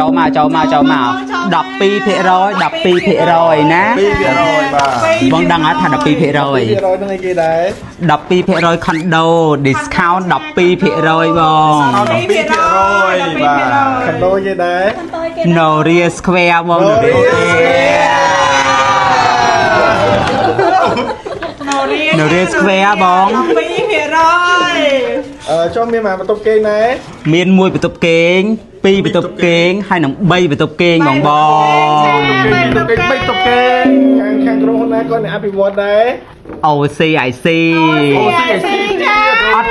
ចូលមកចូលមកចូលមក12% 12%ណា 2%បាទ បងដឹងអត់ថា12% 2%ហ្នឹងឯគេដែរ 12% condo discount 12%បង 12%បាទ condo គេដែរ Noria Square បង Noria Square Noria Square បង 2% អឺចុះមានមកបន្ទប់គេងដែរ មានមួយបន្ទប់គេងពីរបន្ទប់គេងហើយនឹង3បន្ទប់គេងបងបង បន្ទប់គេង3បន្ទប់គេងខាងក្រុមហ៊ុនណាគាត់អ្នកអភិវឌ្ឍដែរ OCIC OCIC អត់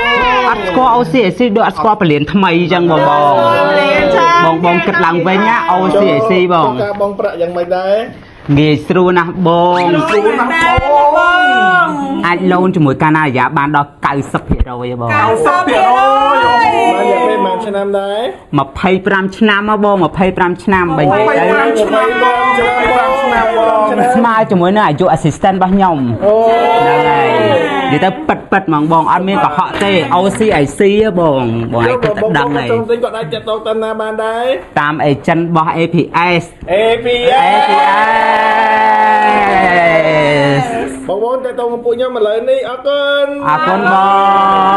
អត់ស្គាល់ OCIC ដូចអត់ស្គាល់ពលានថ្មីអញ្ចឹងបងបងបងបងគិតឡើងវិញណា OCIC បង ការបងប្រាក់យ៉ាងម៉េចដែរ ងាយស្រួលណាស់បង ស្រួលណាស់បង អាចឡូនជាមួយកាណាយ៉ាបានដល់90%ហ៎បង 90% បានរយៈពេលប៉ុន្មានឆ្នាំដែរ 25ឆ្នាំហ៎បង25ឆ្នាំបើនិយាយទៅ 25ឆ្នាំបង25ឆ្នាំបង ស្មើជាមួយនឹងអាយុ assistant របស់ខ្ញុំ អូ ហ្នឹងហើយនិយាយទៅប៉ិតប៉ិតហ្មងបងអត់មានកុហកទេ OCIC ហ៎បងបងឯងគិតតែដឹងហើយ ចង់ទិញគាត់អាចតាក់ទងតាមណាបានដែរ តាម agent របស់ APS APS APS បងប្អូនតាក់ទងមកពួកខ្ញុំឥឡូវនេះអរគុណ អរគុណបង